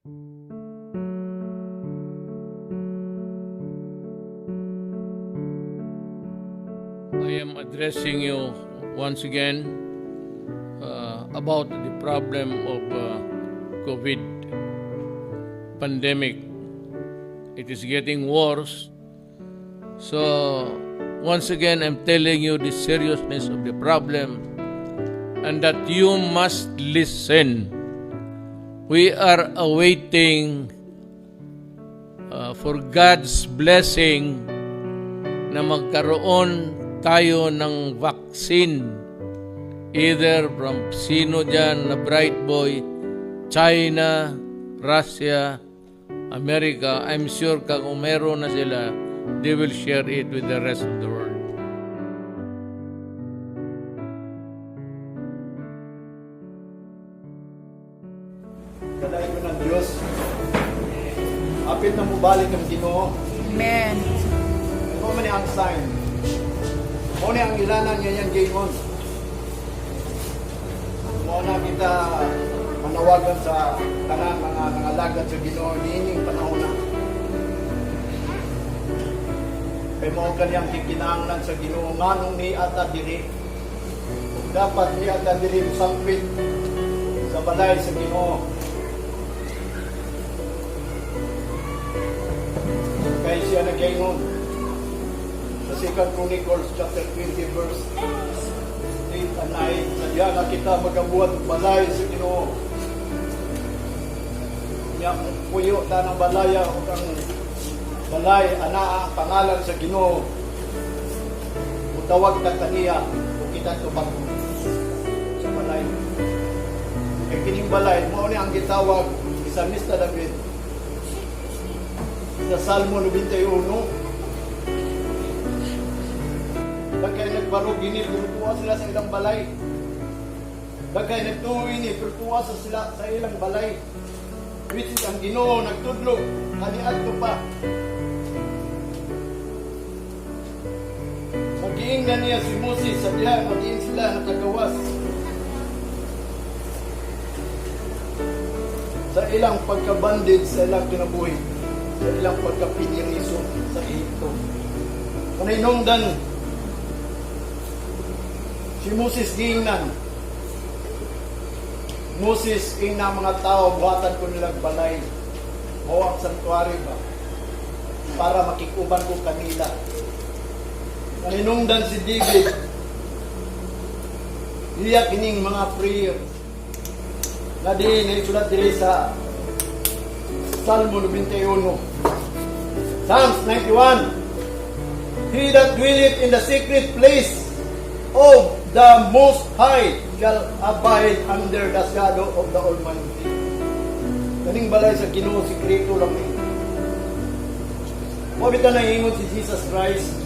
I am addressing you once again about the problem of COVID pandemic. It is getting worse. So, once again, I'm telling you the seriousness of the problem and that you must listen. We are awaiting for God's blessing na magkaroon tayo ng vaccine, either from sino dyan na bright boy, China, Russia, America. I'm sure kung meron na sila, they will share it with the rest of the world. Kadayon ng Diyos. Hapit na mobalik ang Ginoo. Amen. Mao man ni ang sign. Mao ni ang ilanan nga iyang giingon. Mao na kita manawagan sa tanan mga nangalagad sa Ginoo niining panahon na. Kay mao kaniyang gikinahanglan sa Ginoo, nganong ni ata diri. Ug dapat ni ata diri mosampit sa balay sa Ginoo. Kay siya nagaingon sa 2 Chronicles chapter 20 verse 8 and 9, sa diha nga kita magabuhat og balay sa Ginoo. Nya puyo ta ng balaya ug ang balay anaa ang pangalan sa Ginoo. Mutawag ta kaniya ug kita tubag sa balay. Kay kining balay mao ni ang gitawag ni Salmista David sa Salmo 91. Dagkay nagbarog ini, pero tuwa sila sa ilang balay. Dagkay nagtuo ini, pero tuwa sa sila sa ilang balay. Which is ang Ginoo nagtudlo kaniadto pa. Magiingnan niya si Moses sa diha magiing sila nakagawas sa ilang pagkabandid sa ilang kinabuhi, sa ilang pagkapiniriso sa Ehipto. Kaninungdan si Moses giingnan. Moses, ingna mga tao, buhatan ko nilang balay. Mao ang sanctuary ba? Para makikuban ko kanila. Kaninungdan si David. Iya kining mga prayer na di naisulat diri sa Salmo 91. Psalms 91. He that dwelleth in the secret place of the Most High shall abide under the shadow of the Almighty. Kaning balay sa Ginoo, sikreto lang ni. Mao bitaw ingon si Jesus Christ.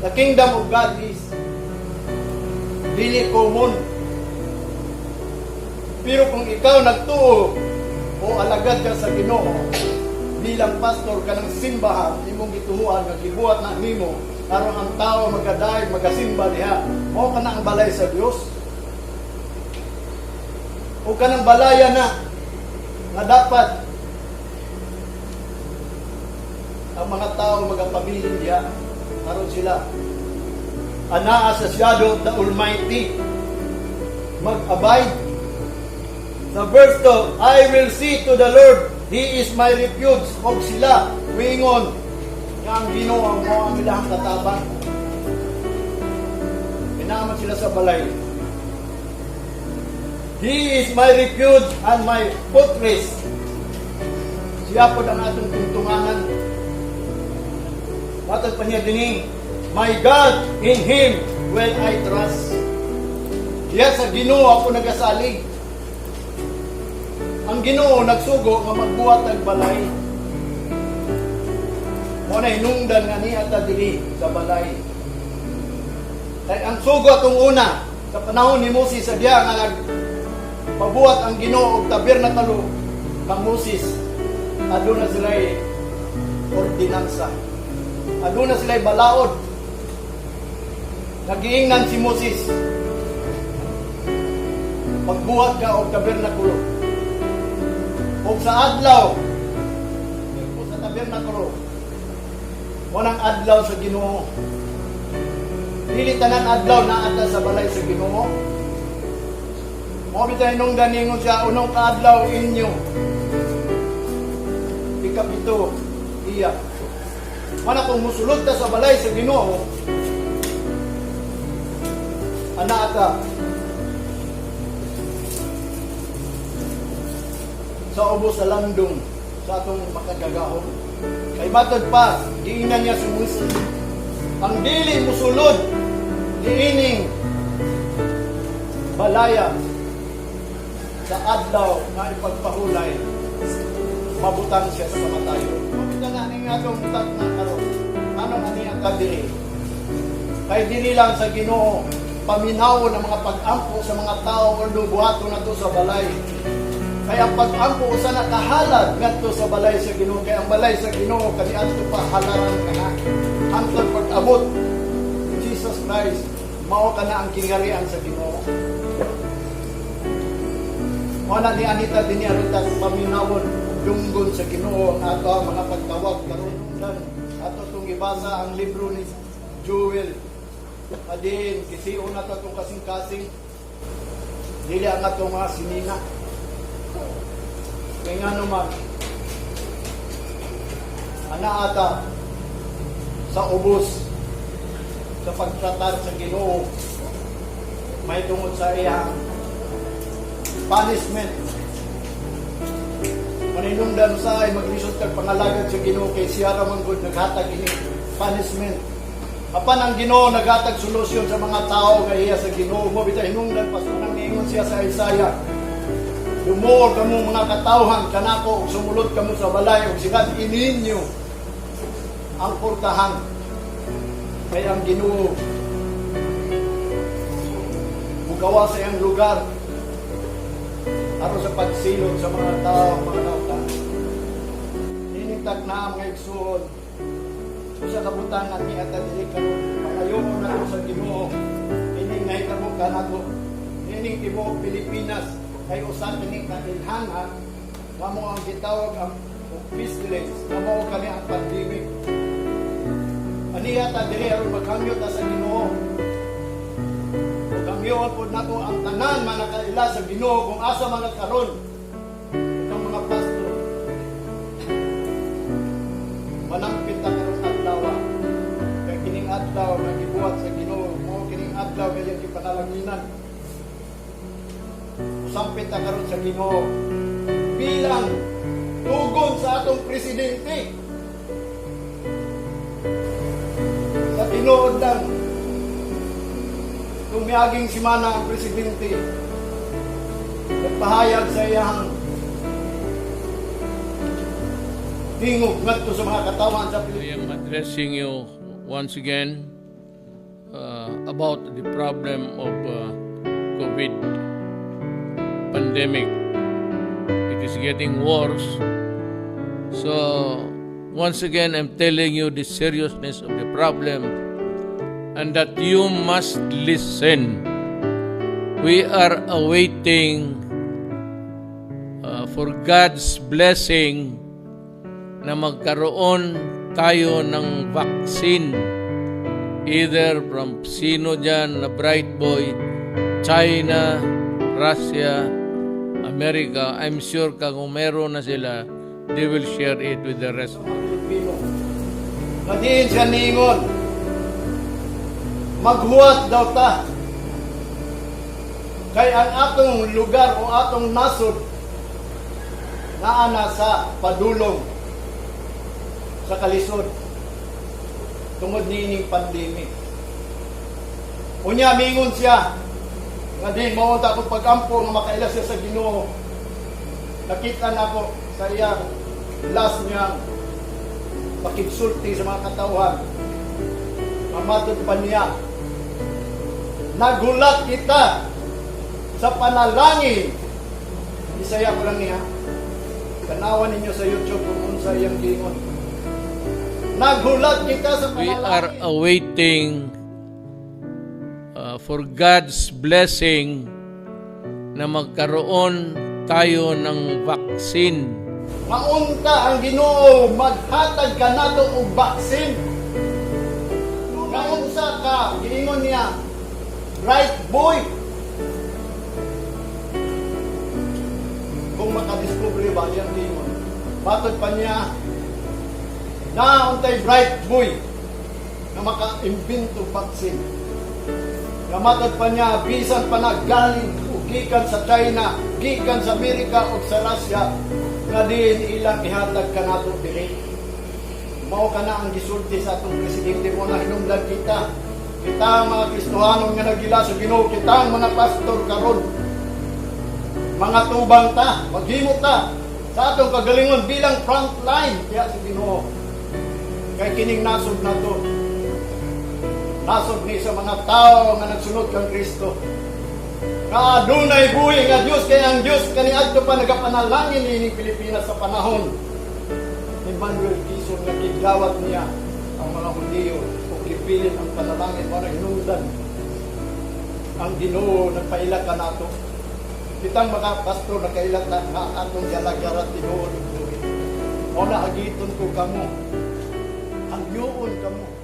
The kingdom of God is dili common. Pero kung ikaw nagtuo o alagad ka sa Ginoo bilang pastor ka ng simbahan, imong gituhuan nga gibuhat na nimo aron ang tao magadaig magasimba diha. Mao kana ang balay sa Dios. O kanang balaya na nga dapat ang mga tao magapabilin diha aron sila anaa sa shadow of the Almighty mag-abide. Sa verse 2, "I will say to the Lord, He is my refuge." Og sila wingon nga ang Ginoo ang mao ang ilang katabang. Inaman sila sa balay. He is my refuge and my fortress. Siya po ang atong tungtunganan. Matag pa niya dinhi, "My God, in Him will I trust." Diya sa Ginoo ako nagasalig. Ang Ginoo nagsugo nga magbuhat og balay. Mao na hinungdan nga niya ta diri sa balay. Kay ang sugo atong una sa panahon ni Moses, sa diya nga nagpabuhat ang Ginoo og tabernakalo kang Moses, aduna sila ordinansa. Aduna sila balaod. Nagiingnan si Moses, "Pagbuhat ka og tabernakulo, Ug sa adlaw sa tabernakulo, mao nang adlaw sa Ginoo. Dili tanan adlaw naa ta sa balay sa Ginoo. Mao bitaw hinungdan ningon siya, unong kaadlaw inyo. Ikapito, iya. Mana kung musulod ta sa balay sa Ginoo, ana ta sa ubos sa landong sa atong makagagahom. Kay matod pa, giingnan niya si Moises, ang dili musulod niining balaya sa adlaw nga ipagpahulay, mabutang siya sa kamatayon. Makita na ning atong utak na karon. Anong ani ang kadiri? Kay diri lang sa Ginoo paminaw ng mga pag-ampo sa mga tao, although buhaton nato sa balay. Kaya ang pag-ampo usa na kahalad ngadto sa balay sa Ginoo, kay ang balay sa Ginoo kaniadto pa halaran ka na. Hangtod pag-abot ni Jesus Christ, mao ka na ang kingharian sa Ginoo. Mao na ni Anita dinhi aron ta paminawon, dunggon sa Ginoo ang ato ang mga pagtawag karon. Ato tong gibasa ang libro ni Joel. Adin kision na to atong kasing-kasing, dili ang atong mga sinina. Kaya nga naman, ana ata sa ubos sa pagtratar sa Ginoo may tungod sa iyang punishment. Maninungdan sa ay maglisod kag pangalagad sa Ginoo kay siya ra man gud naghatag ini punishment. Apan ang Ginoo naghatag solusyon sa mga tao nga iya sa Ginoo. Mao bitaw hinungdan pa nang niingon siya sa Isaiah, "Dumuog kamo mga katawhan kanako ug sumulod kamo sa balay ug sigad ininyo ang portahan, kay ang Ginoo mugawa sa iyang lugar aron sa pagsilot sa mga tao, mga nautan." Ninintag na, mga igsuon, usa ka butang nga niata diri karon, pangayoon nato sa Ginoo ining nahitabo kanato ining tibuok Pilipinas, kay usa kini ka ilhanan nga mao ang gitawag ang pestilence, nga mao kani ang pandemic. Aniya ta diri aron maghangyo ta sa Ginoo. Ug hangyoon pod nato ang tanan mga nakaila sa Ginoo kung asa mga karon, ug ang mga pastor. Manampit ta karong adlaw, kay kining adlaw nga gibuhat sa Ginoo, mao kining adlaw nga iyang gipanalanginan. Usampit ta karon sa Ginoo bilang tugon sa atong presidente. Sa tinuod lang, kung miaging simana ang presidente nagpahayag sa iyang tingog ngadto sa mga katawan sa I Pilipinas. Am addressing you once again about the problem of COVID pandemic. It is getting worse. So, once again, I'm telling you the seriousness of the problem and that you must listen. We are awaiting for God's blessing na magkaroon tayo ng vaccine, either from sino dyan na bright boy, China, Russia, America. I'm sure kung meron na sila, they will share it with the rest. Mga Pilipino. Madiin siya niingon, maghuwat daw ta. Kay ang atong lugar o atong nasod naa na sa padulong sa kalisod tungod niining pandemic. Unya mingon siya nga din mao ta akong pag-ampo nga makaila siya sa Ginoo. Nakita nako sa iyang last niyang pakigsulti sa mga katawhan. Mamatod pa niya, "Nagulat kita sa panalangin." Isaya ko lang niya. Tanawan ninyo sa YouTube kung unsa iyang giingon. "Naghulat kita sa We are panalangin." awaiting for God's blessing na magkaroon tayo ng vaccine. vaccine. Maunta ang Ginoo maghatag kanato og vaccine. Nga unsa ka giingon niya, right boy. Kung makadiskubre ba iyang giingon. Matod pa niya na untay bright boy na maka-imbento vaccine. Nga matod pa niya, bisan pa na galing o gikan sa China, gikan sa Amerika o sa Russia, nga diin ilang ihatag kanato diri. Mao kana ang gisulti sa atong presidente mo na hinungdan kita. Kita ang mga Kristohanon nga nagila sa Ginoo, kita ang mga pastor karon. Mga tubang ta, maghimo ta sa atong kagalingon bilang frontline diya sa Ginoo. Kay kining nasod nato, nasod ni sa mga tao nga nagsunod kang Kristo. Nga adunay buhi nga Dios, kay ang Dios kaniadto pa nagapanalangin niining Pilipinas sa panahon ni Manuel Quezon nga gigawat niya ang mga Hudiyo ug gipilit ang panalangin. Mao na hinungdan ang Ginoo nagpaila kanato. Kitang mga pastor, nakaila ta nga atong galagaran tinuod ug buhi. Mao na hagiton ko kamo, hangyoon kamo.